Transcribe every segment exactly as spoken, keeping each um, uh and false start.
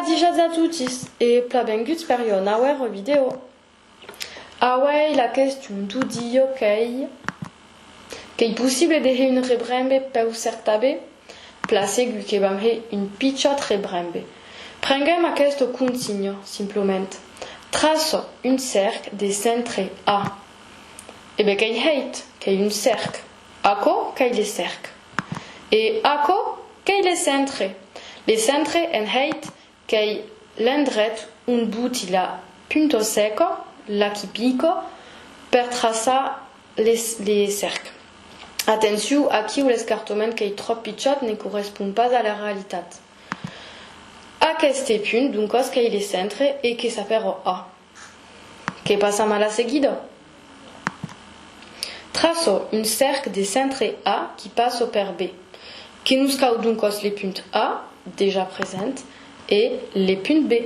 Adishatz a totis e plan venguts per ua nauèra vidèo. Auèi la question deu dia qu'ei: qu'ei possible de hèr un rebrembe peu cèrc tanben? Plan segur que vam hèr un pichòt rebrembe. Prenguem aquesta consigna, simplament. Traça un cèrc de centre A. E ben qu'ei hèit, qu'ei un cèrc. Aquò qu'ei le cèrc. E aquò qu'ei le centre. Le centre en hèit qu'ei l'endret on boti la punta seca, la qui pica, per traçar le, le cèrc. Atencion, aquiu l'escartament qu'ei tròp pichòt, ne correspond pas a la realitat. Aqueste punt, doncas, qu'ei le centre e que s'apèra A. Que passam a la seguida. Traça un cèrc de centre A qui passa per B. Que nos cau doncas le punt A, dejà present, e le punt B.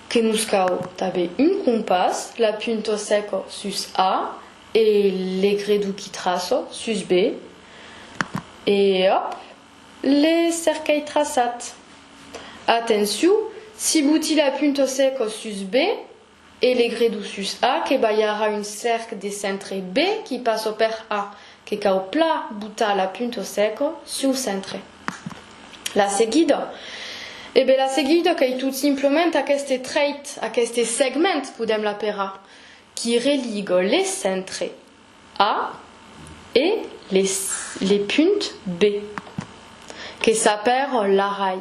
Que nos cau tanben un compàs, la punta seca sus A e le gredon qui traça sus B. E òp, le cèrc qu'ei traçat. Atencion, si boti la punta seca sus B, e le gredon sus A, que balharà un cèrc de centre B qui passa per A, que cau plan botar la punta seca suu centre. La seguida. E ben la seguida qu'ei tot simplament aqueste trèit, aqueste segment, podem l'aperar, qui religa le centre A e le, le punt B, que s'apèra l'arrai,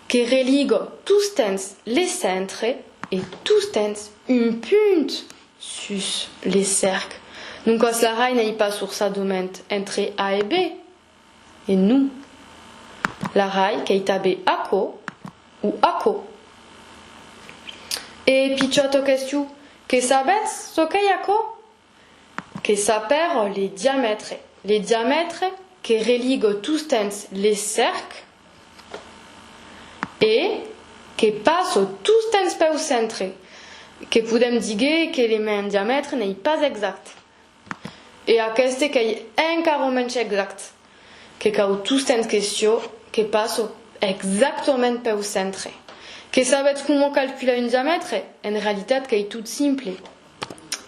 que religa tostemps le centre e tostemps un punt sus le cèrc. Doncas l'arrai n'ei pas forçadament entre A e B, e non. L'arrai qu'ei tanben aquò o aquò. E pichòta question, que sabetz çò qu'ei aquò? Que s'apèra le diamètre. Le diamètre que religa tostemps le cèrc e que passa tostemps peu centre. Que podem díguer que le men diamètre n'ei pas exact. E aqueste qu'ei encara mensh exact. Que cau tostemps que siá que passa exactament peu centre. Que sabetz coma calcular un diamètre? En realitat qu'ei tot simple.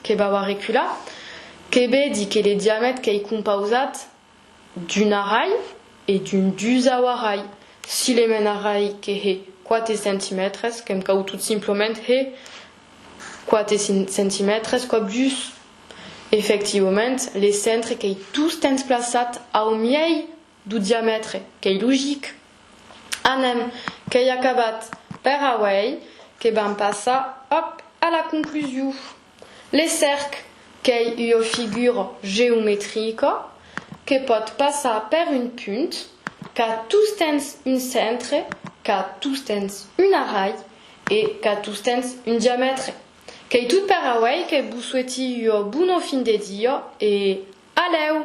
Que vau a recular. Que vedi que le diamètre qu'ei compausat d'un arrai e d'un dusau arrai. Si le men arrai que hè quate centimètres, que'm cau tot simplament hè quate cen-, centimètres còp dus. Efectivament, le centre qu'ei tostemps plaçat au miei deu diamètre, qu'ei logic. Anem, qu'ei acabat per auèi, que vam passar, òp, a la conclusion. Le cèrc qu'ei ua figura geometrica que pòt passar per un punt, qu'a tostemps un centre, qu'a tostemps un arrai e qu'a tostemps un diamètre. Qu'ei tot per auèi, que vos soeti ua bona fin de dia e a lèu!